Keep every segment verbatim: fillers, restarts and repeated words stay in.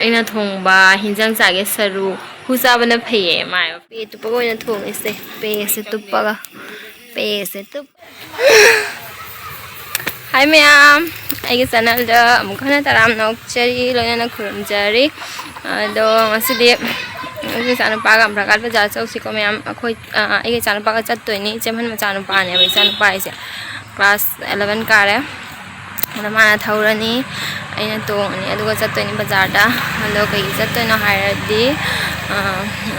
ꯑꯩꯅ ꯊꯣꯡꯕ ꯍꯤꯟꯖꯥꯡ ꯆꯥꯒꯦ ꯁꯔꯨ꯫ ꯍꯨ ꯆꯥꯕꯅ ꯐꯩꯌꯦ ꯃꯥꯏ꯫ ꯄꯦ ꯇꯨꯞꯄꯒ ꯑꯣꯏꯅ ꯊꯣꯡꯉꯤꯁꯦ꯫ ꯄꯦꯁꯦ ꯇꯨꯞꯄꯒ꯫ ꯄꯦꯁꯦ ꯇꯨꯞ꯫ ꯍꯥꯏ ꯃꯌꯥꯝ, ꯑꯩꯒꯤ ꯆꯦꯅꯦꯜꯗ ꯑꯃꯨꯛ ꯍꯟꯅ ꯇꯔꯥꯝꯅ ꯑꯣꯛꯆꯔꯤ, ꯂꯣꯏꯅꯅ ꯈꯨꯔꯨꯝꯖꯔꯤ꯫ ꯑꯗꯣ ꯉꯁꯤꯗꯤ ꯑꯩꯒꯤ ꯏꯆꯥꯅꯨꯄꯥꯒ ꯑꯝꯕ꯭ꯔꯀꯥꯠ ꯕꯖꯥꯔ ꯆꯧꯁꯤꯀꯣ ꯃꯌꯥꯝ꯫ ꯑꯩꯈꯣꯏ, ꯑ, ꯑꯩꯒꯤ ꯏꯆꯥꯅꯨꯄꯥꯒ ꯆꯠꯇꯣꯏꯅꯤ꯫ ꯏꯆꯦꯃꯟ ꯃꯆꯥꯅꯨꯄꯥꯅꯦꯕ ꯏꯆꯥꯅꯨꯄꯥ ꯍꯥꯏꯁꯦ꯫ ꯀ꯭ꯂꯥꯁ ꯑꯦꯂꯚꯦꯟ ꯀꯥꯔꯦ꯫ ꯑꯗ ꯃꯥꯅ ꯊꯧꯔꯅꯤ, ꯑꯩꯅ ꯇꯣꯡꯉꯅꯤ, ꯑꯗꯨꯒ ꯆꯠꯇꯣꯏꯅꯤ ꯕꯖꯥꯔꯗ꯫ ꯑꯗꯣ ꯀꯩꯒꯤ ꯆꯠꯇꯣꯏꯅꯣ ꯍꯥꯏꯔꯗꯤ, ꯑ,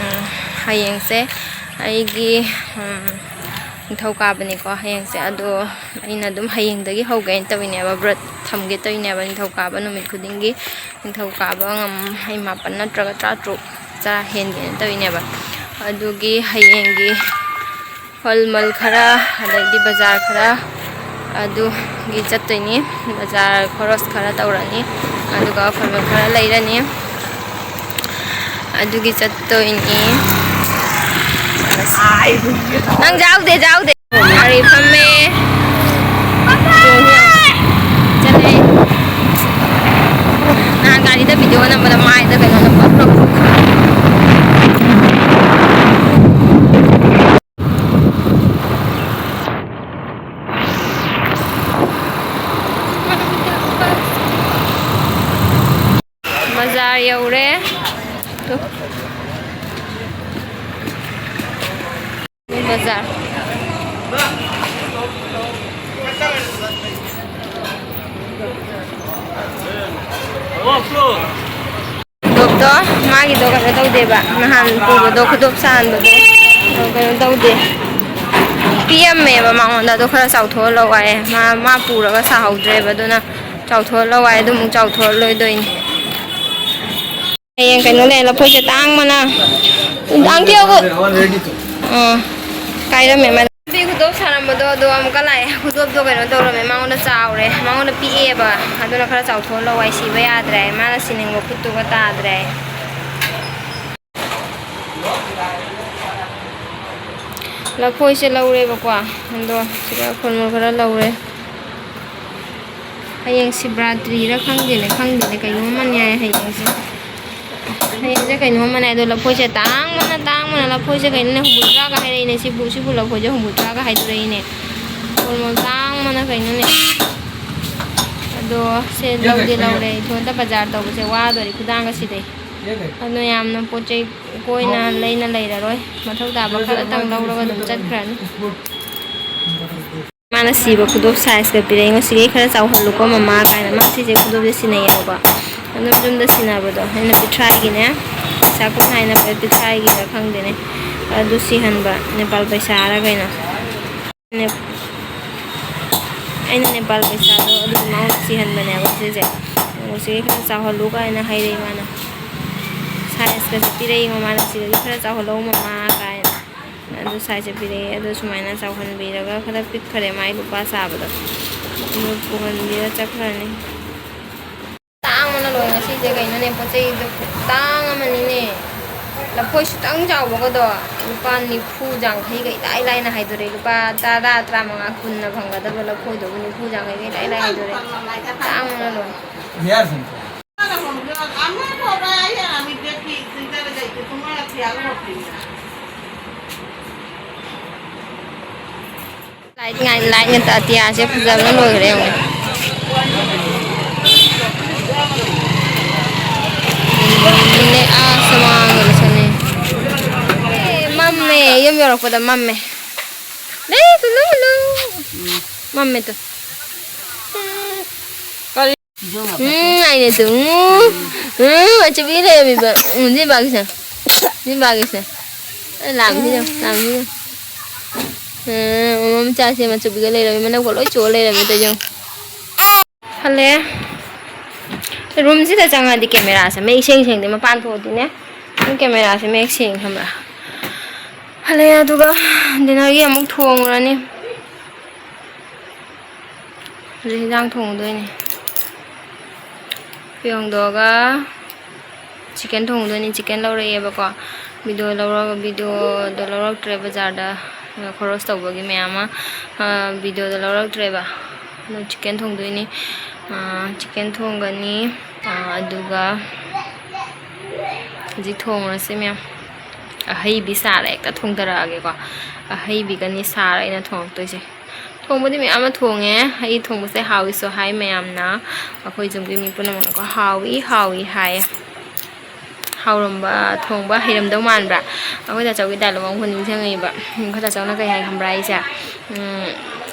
ꯎꯝ, ꯍꯌꯦꯡꯁꯦ ꯑꯩꯒꯤ, ꯎꯝ, ꯅꯤꯡꯊꯧꯀꯥꯕꯅꯤꯀꯣ ꯍꯌꯦꯡꯁꯦ꯫ ꯑꯗꯣ ꯑꯩꯅ ꯑꯗꯨꯝ ꯍꯌꯦꯡꯗꯒꯤ ꯍꯧꯒꯦꯅ ꯇꯧꯔꯤꯅꯦꯕ, ꯕ꯭ꯔꯠ ꯊꯝꯒꯦ ꯇꯧꯔꯤꯅꯦꯕ ꯅꯤꯡꯊꯧꯀꯥꯕ ꯅꯨꯃꯤꯠ ꯈꯨꯗꯤꯡꯒꯤ꯫ ꯅꯤꯡꯊꯧꯀꯥꯕ ꯉꯝ-, ꯑꯩ ꯃꯥꯄꯟ ꯅꯠꯇ꯭ꯔꯒ ꯇꯔꯥꯇꯔꯨꯛ ꯆꯔꯥ ꯍꯦꯟꯒꯦꯅ ꯇꯧꯔꯤꯅꯦꯕ꯫ ꯑꯗꯨꯒꯤ ꯍꯌꯦꯡꯒꯤ ꯐꯜ ꯃꯜ ꯈꯔ, ꯑꯗꯩꯗꯤ ꯕꯖꯥꯔ ꯈꯔ, ꯑꯗꯨꯒꯤ ꯆꯠꯇꯣꯏꯅꯤ꯫ ꯕꯖꯥꯔ ꯈꯣꯔꯣꯁ ꯈꯔ ꯇꯧꯔꯅꯤ, ꯑꯗꯨꯒ ꯐꯜ ꯃꯜ ꯈꯔ ꯂꯩꯔꯅꯤ, ꯑꯗꯨꯒꯤ ꯆꯠꯇꯣꯏꯅꯤ꯫ ꯅꯪ ꯌꯥꯎꯗꯦ, ꯌꯥꯎꯗꯦ꯫ ꯒꯥꯔꯤ ꯐꯝꯃꯦ꯫ ꯆꯠꯂꯦ꯫ ꯅꯍꯥꯟ ꯒꯥꯔꯤꯗ ꯚꯤꯗꯤꯑꯣ ꯅꯝꯕꯗ ꯃꯥꯏꯗ ꯀꯩꯅꯣꯅ ꯄꯛ ꯂꯥꯎ꯫ ꯕꯖꯥꯔ ꯌꯧꯔꯦ꯫ ꯇꯨ꯫ ꯕꯖꯥꯔ꯫ ꯈꯨꯗꯣꯞꯇꯣ ꯃꯥꯒꯤꯗꯣ ꯀꯩꯅꯣ ꯇꯧꯗꯦꯕ, ꯅꯍꯥꯟ ꯄꯨꯕꯗꯣ ꯈꯨꯗꯣꯞ ꯁꯥꯍꯟꯕꯗꯣ ꯀꯩꯅꯣ ꯇꯧꯗꯦ꯫ ꯄꯤꯑꯝꯃꯦꯕ ꯃꯉꯣꯟꯗ, ꯑꯗꯣ ꯈꯔ ꯆꯥꯎꯊꯣꯛꯍꯜꯂꯣ ꯍꯥꯏꯌꯦ꯫ ꯃꯥ, ꯃꯥ ꯄꯨꯔꯒ ꯁꯥꯍꯧꯗ꯭ꯔꯦꯕ, ꯑꯗꯨꯅ ꯆꯥꯎꯊꯣꯛꯍꯜꯂꯣ ꯍꯥꯏ꯫ ꯑꯗꯨꯃꯨꯛ ꯆꯥꯎꯊꯣꯛꯍꯜꯂꯣꯏꯗꯣꯏꯅꯤ꯫ ꯍꯌꯦꯡ ꯀꯩꯅꯣ ꯂꯩ, ꯂꯐꯣꯏꯁꯦ ꯇꯥꯡꯕꯅ꯫ ꯇꯥꯡ ꯀꯌꯥꯕꯨ? ꯑꯥ, ꯀꯥꯏꯔꯝꯃꯦ ꯃꯥ꯫ ꯅꯨꯄꯤ ꯈꯨꯗꯣꯞ ꯁꯥꯔꯝꯕꯗꯣ ꯑꯗꯣ ꯑꯃꯨꯛꯀ ꯂꯥꯛꯑꯦ꯫ ꯈꯨꯗꯣꯞꯇꯣ ꯀꯩꯅꯣ ꯇꯧꯔꯝꯃꯦ, ꯃꯉꯣꯟꯗ ꯆꯥꯎꯔꯦ, ꯃꯉꯣꯟꯗ ꯄꯤꯛꯑꯦꯕ꯫ ꯑꯗꯨꯅ ꯈꯔ ꯆꯥꯎꯊꯣꯛꯍꯜꯂꯣ ꯍꯥꯏ, ꯁꯤꯕ ꯌꯥꯗ꯭ꯔꯦ ꯍꯥꯏ, ꯃꯥꯅ ꯁꯤꯅꯤꯡꯕ ꯈꯨꯠꯇꯨꯒ ꯇꯥꯗ꯭ꯔꯦ ꯍꯥꯏ꯫ ꯂꯐꯣꯏꯁꯦ ꯂꯧꯔꯦꯕꯀꯣ, ꯑꯗꯣ ꯁꯤꯗ ꯈꯨꯔꯃꯨ ꯈꯔ ꯂꯧꯔꯦ꯫ ꯍꯌꯦꯡ ꯁꯤꯕꯔꯥꯇ꯭ꯔꯤꯔ ꯈꯪꯗꯦꯅꯦ, ꯈꯪꯗꯦꯅꯦ, ꯀꯩꯅꯣꯝꯃꯅꯤ ꯍꯥꯏ ꯍꯌꯦꯡꯁꯦ꯫ ꯍꯌꯦꯡꯁꯦ ꯀꯩꯅꯣꯝꯃꯅꯤ꯫ ꯑꯗꯣ ꯂꯐꯣꯏꯁꯦ ꯇꯥꯡꯕꯅ, ꯇꯥꯡꯕꯅ, ꯂꯐꯣꯏꯁꯦ ꯀꯩꯅꯣꯅꯦ, ꯍꯨꯝꯐꯨꯇꯔꯥꯒ ꯍꯥꯏꯔꯛꯏꯅꯦ꯫ ꯁꯤꯕꯨ, ꯁꯤꯕꯨ ꯂꯐꯣꯏꯁꯦ ꯍꯨꯝꯐꯨꯇꯔꯥꯒ ꯍꯥꯏꯗꯣꯔꯛꯏꯅꯦ꯫ ꯃꯣꯜ, ꯃꯣꯜ ꯇꯥꯡꯕꯅ ꯀꯩꯅꯣꯅꯦ꯫ ꯑꯗꯣ ꯁꯦ ꯂꯧꯗꯤ ꯂꯧꯔꯦ꯫ ꯏꯊꯣꯟꯇ ꯕꯖꯥꯔ ꯇꯧꯕꯁꯦ ꯋꯥꯗꯣꯔꯤ, ꯈꯨꯗꯥꯡꯒ ꯁꯤꯗꯩ꯫ ꯑꯗꯨꯅ ꯌꯥꯝꯅ ꯄꯣꯠ ꯆꯩ ꯀꯣꯏꯅ ꯂꯩꯅ ꯂꯩꯔꯔꯣꯏ꯫ ꯃꯊꯧ ꯇꯥꯕ ꯈꯔꯇꯪ ꯂꯧꯔꯒ ꯑꯗꯨꯝ ꯆꯠꯈ꯭ꯔꯅꯤ꯫ ꯃꯥꯅ ꯁꯤꯕ ꯈꯨꯗꯣꯞ ꯁꯥꯏꯖꯀ ꯄꯤꯔꯛꯏ꯫ ꯉꯁꯤꯒꯩ ꯈꯔ ꯆꯥꯎꯍꯜꯂꯨꯀꯣ ꯃꯃꯥ ꯀꯥꯏꯅ꯫ ꯃꯥ ꯁꯤꯁꯦ ꯈꯨꯗꯣꯞꯁꯦ ꯁꯤꯟꯅꯩꯌꯦꯕꯀꯣ꯫ ꯑꯗꯨꯝ ꯌꯨꯝꯗ ꯁꯤꯟꯅꯕꯗꯣ ꯑꯩꯅ ꯄꯤꯊ꯭ꯔꯥꯏꯒꯤꯅꯦ꯫ ꯄꯩꯁꯥ ꯀꯨꯟ ꯍꯥꯏꯅꯕꯗ ꯄꯤꯊ꯭ꯔꯥꯏꯒꯤꯔ ꯈꯪꯗꯦꯅꯦ꯫ ꯑꯗꯨ ꯁꯤꯍꯟꯕ ꯅꯦꯄꯥꯜ ꯄꯩꯁꯥꯔ ꯀꯩꯅꯣ꯫ ꯅꯦ-, ꯑꯩꯅ ꯅꯦꯄꯥꯜ ꯄꯩꯁꯥꯗꯣ ꯑꯗꯨꯒꯤ ꯃꯉꯣꯟꯗ ꯁꯤꯍꯟꯕꯅꯦꯕ ꯁꯤꯁꯦ꯫ ꯉꯁꯤꯒꯩ ꯈꯔ ꯆꯥꯎꯍꯜꯂꯨ ꯀꯥꯏꯅ ꯍꯥꯏꯔꯛꯏ ꯃꯥꯅ꯫ ꯁꯥꯏꯖꯀꯁꯦ ꯄꯤꯔꯛꯏꯉꯣ ꯃꯥꯅ ꯁꯤꯗꯒꯤ ꯈꯔ ꯆꯥꯎꯍꯜꯂꯧ ꯃꯃꯥ ꯀꯥꯏꯅ꯫ ꯑꯗꯨ ꯁꯥꯏꯖꯁꯦ ꯄꯤꯔꯛꯑꯦ꯫ ꯑꯗꯨ ꯁꯨꯃꯥꯏꯅ ꯆꯥꯎꯍꯟꯕꯤꯔꯒ ꯈꯔ ꯄꯤꯛꯈꯔꯦ ꯃꯥꯏ ꯂꯨꯄꯥ ꯆꯥꯕꯗꯣ꯫ ꯑꯗꯨ ꯄꯨꯍꯟꯕꯤꯔ ꯆꯠꯈ꯭ꯔꯅꯤ꯫ ꯇꯥꯡꯕꯅ ꯂꯣꯏ ꯉꯁꯤꯁꯦ ꯀꯩꯅꯣꯅꯦ, ꯄꯣꯠ ꯆꯩꯗꯣ ꯈꯨꯇꯥꯡ ꯑꯃꯅꯤꯅꯦ꯫ ꯂꯐꯣꯏ ꯁꯨꯇꯪ ꯆꯥꯎꯕꯒꯗꯣ ꯂꯨꯄꯥ ꯅꯤꯐꯨ ꯌꯥꯡꯈꯩꯒ ꯏꯂꯥꯏ ꯂꯥꯏꯅ ꯍꯥꯏꯗꯣꯔꯛꯑꯦ꯫ ꯂꯨꯄꯥ ꯇꯔꯥ, ꯇꯔꯥꯃꯉꯥ, ꯀꯨꯟꯅ ꯐꯪꯒꯗꯕ ꯂꯐꯣꯏꯗꯨꯕꯨ ꯅꯤꯐꯨ ꯌꯥꯡꯈꯩꯒ ꯏꯂꯥꯏ ꯂꯥꯏ ꯍꯥꯏꯗꯣꯔꯛꯑꯦ꯫ ꯇꯥꯡꯕꯅ ꯂꯣꯏ꯫ ꯂꯥꯏꯠ ꯉꯥꯏ-, ꯂꯥꯏꯠ ꯉꯥꯛꯇ ꯑꯇꯤꯌꯥꯁꯦ ꯐꯖꯕꯅ ꯂꯣꯏꯈ꯭ꯔꯦ ꯌꯦꯡꯉꯨꯅꯦ꯫ ꯅꯦ-, ꯑꯥ, ꯁꯃꯥꯡꯗ ꯂꯣꯏꯁꯜꯂꯦ꯫ ꯑꯦ, ꯃꯝꯃꯦ, ꯌꯨꯝ ꯌꯧꯔꯛꯄꯗ ꯃꯝꯃꯦ꯫ ꯂꯦ, ꯇꯨ, ꯂꯨ, ꯂꯨ꯫ ꯃꯝꯃꯦ ꯇꯨ꯫ ꯎꯝ, ꯑꯩꯅ ꯇꯨ, ꯎꯝ, ꯎꯝ, ꯑꯆꯨꯕꯤ ꯂꯩꯔꯝꯃꯤꯕ꯫ ꯎꯝ, ꯁꯤ ꯕꯥꯒꯤꯁꯦ꯫ ꯁꯤ ꯕꯥꯒꯤꯁꯦ꯫ ꯑꯦ, ꯂꯥꯡꯁꯤꯗ, ꯂꯥꯡꯁꯤꯗ꯫ ꯎꯝ, ꯃꯃꯥ ꯃꯆꯥꯁꯦ ꯃꯆꯨꯕꯤꯒ ꯂꯩꯔꯝꯃꯤ, ꯃꯅꯞꯀ ꯂꯣꯏ ꯆꯨꯔ ꯂꯩꯔꯝꯃꯤ, ꯇꯧ ꯌꯦꯡꯉꯨ꯫ ꯍꯜꯂꯦ꯫ ꯔꯨꯝꯁꯤꯗ ꯆꯪꯉꯗꯤ ꯀꯦꯃꯦꯔꯥꯁꯦ ꯃꯌꯦꯛ ꯁꯦꯡ ꯁꯦꯡꯗꯦ, ꯃꯄꯥꯟ ꯊꯣꯛꯑꯗꯤꯅꯦ꯫ ꯑꯗꯨꯝ ꯀꯦꯃꯦꯔꯥꯁꯦ ꯃꯌꯦꯛ ꯁꯦꯡꯉꯦ, ꯈꯪꯕ꯭ꯔꯥ? ꯍꯜꯂꯦ, ꯑꯗꯨꯒ ꯗꯤꯅꯔꯒꯤ ꯑꯃꯨꯛ ꯊꯣꯡꯉꯨꯔꯅꯤ꯫ ꯍꯧꯖꯤꯛ ꯍꯤꯟꯖꯥꯡ ꯊꯣꯡꯗꯣꯏꯅꯦ꯫ ꯐꯤ ꯍꯣꯡꯗꯣꯛꯑꯒ ꯆꯤꯛꯀꯟ ꯊꯣꯡꯗꯣꯏꯅꯤ꯫ ꯆꯤꯛꯀꯟ ꯂꯧꯔꯛꯑꯦꯕꯀꯣ꯫ ꯚꯤꯗꯤꯑꯣ ꯂꯧꯔꯒ, ꯚꯤꯗꯤꯑꯣꯗꯣ ꯂꯧꯔꯛꯇ꯭ꯔꯦ ꯕꯖꯥꯔꯗ꯫ ꯈꯣꯔꯣꯁ ꯇꯧꯕꯒꯤ ꯃꯌꯥꯝ ꯑꯃ, ꯑ, ꯚꯤꯗꯤꯑꯣꯗꯣ ꯂꯧꯔꯛꯇ꯭ꯔꯦꯕ꯫ ꯑꯗꯣ ꯆꯤꯛꯀꯟ ꯊꯣꯡꯗꯣꯏꯅꯤ꯫ ꯆꯤꯛꯀꯟ ꯊꯣꯡꯒꯅꯤ꯫ ꯑꯗꯨꯒ ꯍꯧꯖꯤꯛ ꯊꯣꯡꯉꯁꯤ ꯃꯌꯥꯝ꯫ ꯑꯍꯩꯕꯤ ꯁꯥꯔ ꯍꯦꯛꯇ ꯊꯣꯡꯊꯔꯛꯑꯒꯦꯀꯣ꯫ ꯑꯍꯩꯕꯤꯒꯅꯤ ꯁꯥꯔ ꯑꯩꯅ ꯊꯣꯡꯉꯛꯇꯣꯏꯁꯦ꯫ ꯊꯣꯡꯕꯗꯤ ꯃꯌꯥꯝ ꯑꯃ ꯊꯣꯡꯉꯦ꯫ ꯑꯩ ꯊꯣꯡꯕꯁꯦ ꯍꯥꯎꯏꯁꯨ ꯍꯥꯏ ꯃꯌꯥꯝꯅ꯫ ꯑꯩꯈꯣꯏ ꯌꯨꯝꯒꯤ ꯃꯤ ꯄꯨꯝꯅꯃꯛꯅꯀꯣ ꯍꯥꯎꯏ ꯍꯥꯎꯏ ꯍꯥꯏꯌꯦ꯫ ꯍꯥꯎꯔꯝꯕ ꯊꯣꯡꯕ ꯍꯩꯔꯝꯗꯧ ꯃꯥꯟꯕ꯭ꯔꯥ? ꯑꯩꯈꯣꯏ ꯇꯥꯆꯧꯒꯤ ꯗꯥꯏꯂꯣꯛ ꯑꯃ ꯅꯤꯡꯁꯤꯡꯉꯛꯏꯕ꯫ ꯑꯩꯈꯣꯏ ꯇꯥꯆꯧꯅ ꯀꯩ ꯍꯥꯏ ꯈꯪꯕ꯭ꯔꯥ ꯑꯩꯁꯦ?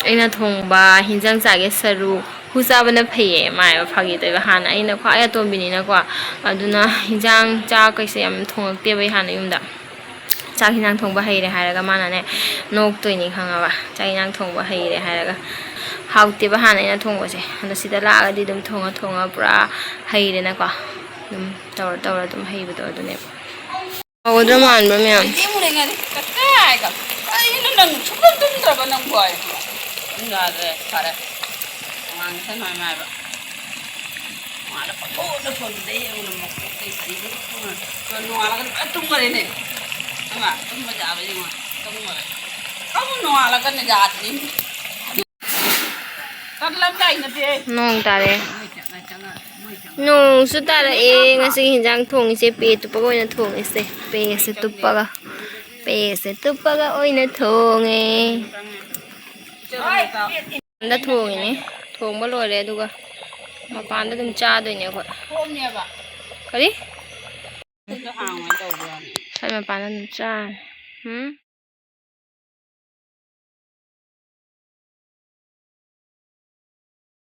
"ꯑꯩꯅ ꯊꯣꯡꯕ ꯍꯤꯟꯖꯥꯡ ꯆꯥꯒꯦ ꯁꯔꯨ ꯍꯨ ꯆꯥꯕꯅ ꯐꯩꯌꯦ" ꯃꯥ ꯍꯥꯏꯕ꯫ ꯐꯥꯒꯤ ꯇꯧꯕ꯫ ꯍꯥꯟꯅ ꯑꯩꯅ ꯈ꯭ꯋꯥꯏ ꯑꯇꯣꯝꯕꯤꯅꯤꯅꯀꯣ, ꯑꯗꯨꯅ ꯍꯤꯟꯖꯥꯡ ꯆꯥꯛ ꯀꯩꯁꯦ ꯌꯥꯝ ꯊꯣꯡꯉꯛꯇꯦꯕ ꯑꯩ ꯍꯥꯟꯅ ꯌꯨꯝꯗ꯫ ꯆꯥꯛ ꯍꯤꯟꯖꯥꯡ ꯊꯣꯡꯕ ꯍꯩꯔꯦ ꯍꯥꯏꯔꯒ ꯃꯥꯅꯅꯦ ꯅꯣꯛꯇꯣꯏꯅꯤ ꯈꯪꯉꯕ? ꯆꯥꯛ ꯍꯤꯟꯖꯥꯡ ꯊꯣꯡꯕ ꯍꯩꯔꯦ ꯍꯥꯏꯔꯒ꯫ ꯍꯥꯎꯇꯦꯕ ꯍꯥꯟꯅ ꯑꯩꯅ ꯊꯣꯡꯕꯁꯦ꯫ ꯑꯗꯣ ꯁꯤꯗ ꯂꯥꯛꯑꯒꯗꯤ ꯑꯗꯨꯝ ꯊꯣꯡꯉ ꯊꯣꯡꯉ ꯄꯨꯔꯥ ꯍꯩꯔꯦꯅꯀꯣ꯫ ꯑꯗꯨꯝ ꯇꯧꯔ ꯇꯧꯔ ꯑꯗꯨꯝ ꯍꯩꯕꯗꯣ ꯑꯗꯨꯅꯦꯕ꯫ ꯍꯥꯎꯒꯗ꯭ꯔꯥ ꯃꯥꯟꯕ꯭ꯔꯥ ꯃꯌꯥꯝ? ꯌꯦꯡꯉꯨꯔꯦ ꯉꯥꯏꯔꯦ꯫ ꯀꯀꯥ ꯍꯥꯏꯒ, "ꯀꯔꯤꯅꯣ ꯅꯪ ꯁꯨꯡꯇꯨꯝ ꯇꯨꯝꯗ꯭ꯔꯕ ꯅꯪꯕꯨ?" ꯍꯥꯏ꯫ "ꯇꯨꯝ ꯌꯥꯗ꯭ꯔꯦ, ꯐꯔꯦ꯫ ꯅꯣꯡꯉꯥꯟ ꯉꯁꯥꯏ ꯅꯣꯏ ꯏꯃꯥ ꯍꯥꯏꯕ꯫ ꯅꯣꯡꯉꯥꯜꯂ ꯄꯪꯊꯣꯛꯇ ꯊꯣꯛꯄꯗꯩ ꯑꯩꯉꯣꯟꯗ ꯃꯀꯣꯛꯇꯩ ꯀꯔꯤꯗꯩ ꯊꯣꯛꯇꯅ ꯅꯣꯡꯉꯥꯜꯂꯒ ꯂꯣꯏ ꯇꯨꯝꯈ꯭ꯔꯦꯅꯦ꯫ ꯏꯃꯥ, ꯇꯨꯝꯕ ꯌꯥꯕ ꯌꯦꯡꯉꯣ, ꯇꯨꯝꯈ꯭ꯔꯦ꯫ ꯑꯃꯨꯛ ꯅꯣꯡꯉꯥꯜꯂꯒꯅ ꯌꯥꯗ꯭ꯔꯤꯅꯤ꯫" ꯅꯣꯡ ꯇꯥꯔꯦ꯫ ꯅꯣꯡꯁꯨ ꯇꯥꯔꯛꯑꯦ꯫ ꯉꯁꯤꯒꯤ ꯍꯤꯟꯖꯥꯡ ꯊꯣꯡꯉꯤꯁꯦ ꯄꯦ ꯇꯨꯞꯄꯒ ꯑꯣꯏꯅ ꯊꯣꯡꯉꯤꯁꯦ꯫ ꯄꯦꯁꯦ ꯇꯨꯞꯄꯒ꯫ ꯄꯦꯁꯦ ꯇꯨꯞꯄꯒ ꯑꯣꯏꯅ ꯊꯣꯡꯉꯦ꯫ ꯃꯄꯥꯟꯗ ꯊꯣꯡꯉꯤꯅꯦ꯫ ꯊꯣꯡꯕ ꯂꯣꯏꯔꯦ ꯑꯗꯨꯒ ꯃꯄꯥꯟꯗ ꯑꯗꯨꯝ ꯆꯥꯗꯣꯏꯅꯦ ꯑꯩꯈꯣꯏ꯫ ꯀꯔꯤ? ꯁ꯭ꯋꯥꯏ ꯃꯄꯥꯟꯗ ꯑꯗꯨꯝ ꯆꯥꯔꯅꯤ꯫ ꯎꯝ?